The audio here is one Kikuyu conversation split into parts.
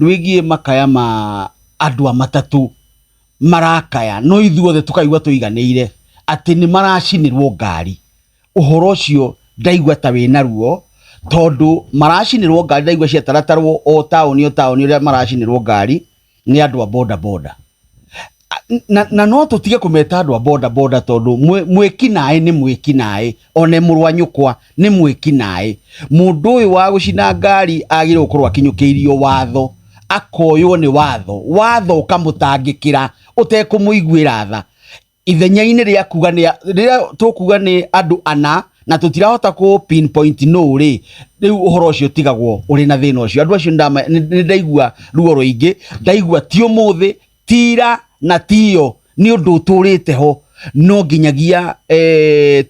Rwĩgiĩ makaya ma andũ a matatũ marakaya no ithuothe tũkaigua tũiganĩire atĩ nĩ maracinĩrwo ngari. Ũhoro ũcio ndaigua ta wĩna ruo tondũ maracinĩrwo ngari ndaigua ciataratarwo o taũni o taũni ũrĩa maracinĩrwo ngari nĩ andũ a boda boda. Na, na no tũtige kũmeta andũ a boda boda tondũ mwĩkinaĩ nĩ mwĩkinaĩ one mũrũ wa nyũkwa nĩ mwĩkinaĩ. Mũndũ ũyũ wa gũcina ngari agĩrĩirwo gũkorwo akinyũkĩirio watho, akoywo nĩ watho, watho ũkamũtangĩkĩra ũtekũmũiguĩra tha. Ithenya-inĩ rĩa kuga nĩ rĩrĩa tũkuga nĩ andũ ana na tũtirahota kũ pinpoint nũ rĩ, rĩu ũhoro ũcio ũtigagwo ũrĩ na thĩna ũcio. Andũ acio nĩ ndaigua ruo rũingĩ, ndaigua ti ũmũthĩ, ti ira na tiyo, nĩ ũndũ ũtũrĩte ho no nginyagia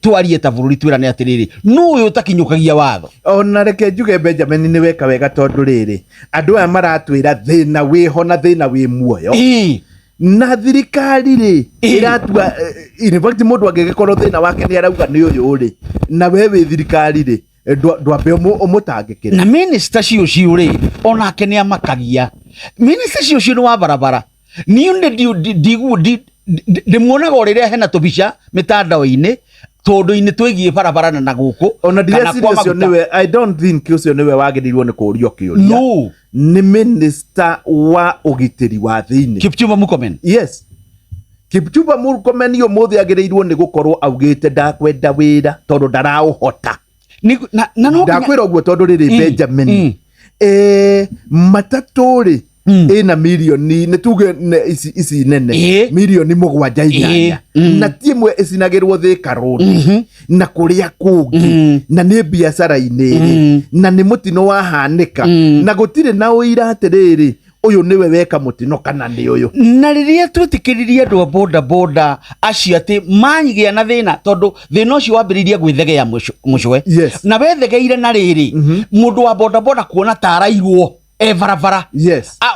twarie ta bũrũri twĩrane atĩrĩrĩ, nũ ũyũ ũtakinyũkagia watho? Ona reke njuge Benjamin nĩ weka wega tondũ rĩrĩ, andũ aya maratwĩra thĩna wĩho na thĩna wĩ muoyo. Na thirikari rĩ ĩratua, in fact mũndũ angĩgĩkorwo thĩna wake nĩ arauga nĩ ũyũ rĩ, na we wĩ thirikari rĩ, ndwambe ũmũtangĩkĩre. Na minister cio cio rĩ, onake nĩ amakagia. Minister cio cio nĩ wa barabara. Niĩ nĩ ndĩmuonaga o rĩrĩa hena tũbica mĩtandao-inĩ tũndũ-inĩ twĩgiĩ barabara na gũkũ. Ona ndireciria ũcio nĩwe, I don't think ũcio nĩwe wagĩrĩirwo nĩ kũũrio kĩũria. No. Nĩ minister wa ũgitĩri wa thĩinĩ. Kipchumba Murkomen. Yes. Kipchumba Murkomen ũmũthĩ agĩrĩirwo nĩ gũkorwo augĩte ndakwenda wĩra tondũ ndaraũhota. Na, na no ndakwĩra ũguo tondũ rĩrĩ Benjamin matatũ rĩ ĩna mirioni nĩ tuge ici, ici nene mirioni 7 8 na ti ĩmwe ĩcinagĩrwo Thika Road na kũrĩa kũngĩ na nĩ biacara-inĩ rĩ na nĩ mũtino wahanĩka na gũtirĩ na ũira atĩrĩrĩ ũyũ nĩwe weka mũtino kana nĩ ũyũ. Na rĩrĩa twĩtĩkĩririe andũ a boda boda acio atĩ magĩa na thĩna tondũ thĩna ũcio wambĩrĩirie gwĩthegea mũcwe. Na wethegeire na rĩrĩ mũndũ wa boda boda kuona ta arairwo e barabara.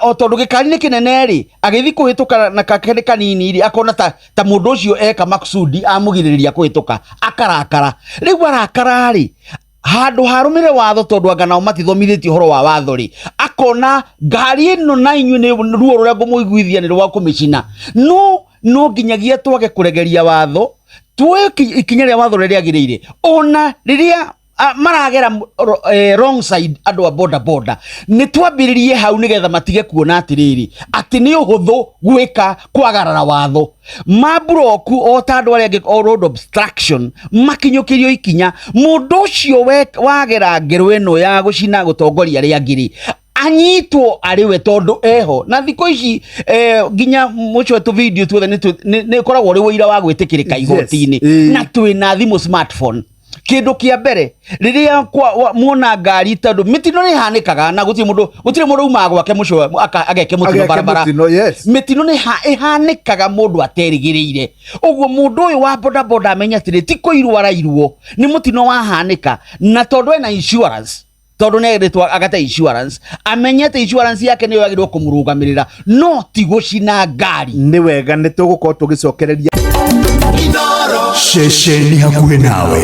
O tondũ gĩkari nĩ kĩnene rĩ, agĩthiĩ kũhĩtũka na kake nĩ kanini rĩ, akona ta mũndũ ũcio eka makusudi amũgirĩrĩria kũhĩtũka, akarakara. Rĩu arakara rĩ, handũ harũmĩre watho tondũ anga nao matithomithĩtio ũhoro wa watho rĩ, akona ngari ĩno na inyuĩ nĩ ruo rũrĩa ngũmũiguithia nĩ rwa kũmĩcina. No no nginyagia twage kũregeria watho, tuoe ikinya rĩa watho rĩrĩa rĩagĩrĩire. Ona rĩrĩa maragera wrong side andũ a boda boda, nĩ twambĩrĩrie hau nĩgetha matige kuona atĩrĩrĩ atĩ nĩ ũhũthũ gwĩka kwagarara watho. Mamburoku o ta andũ arĩa angĩ o road obstruction makinyũkĩrio ikinya. Mũndũ ũcio wagera ngero ĩno ya gũcina gũtongoria arĩa angĩ rĩ, anyitwo arĩ we tondũ eho. Na thikũ ici nginya mũcwe tũ video tuothe nĩ ũkoragwo ũrĩ ũira wa gwĩtĩkĩrĩka igoti-inĩ. Na twĩna thimũ smartphone. Kĩndũ kĩa mbere rĩrĩa muona ngari, tondũ mĩtino nĩ ĩhanĩkaga na gũtirĩ mũndũ, gũtirĩ mũndũ umaga gwake mũcwe ageke mũtino Ageke barabara. mũtino, yes. Mĩtino nĩ ĩhanĩkaga mũndũ aterĩgĩrĩire. Ũguo mũndũ ũyũ wa boda boda amenye atĩrĩ, ti kũirwo arairwo, nĩ mũtino wahanĩka, na tondũ ena insurance, tondũ nĩ agĩrĩtwo agate insurance, amenye atĩ insurance yake nĩyo yagĩrĩirwo kũmũrũgamĩrĩra, no ti gũcina ngari. Nĩ wega, nĩ tũgũkorwo tũgĩcokereria Ceceni hakuhĩ nawe.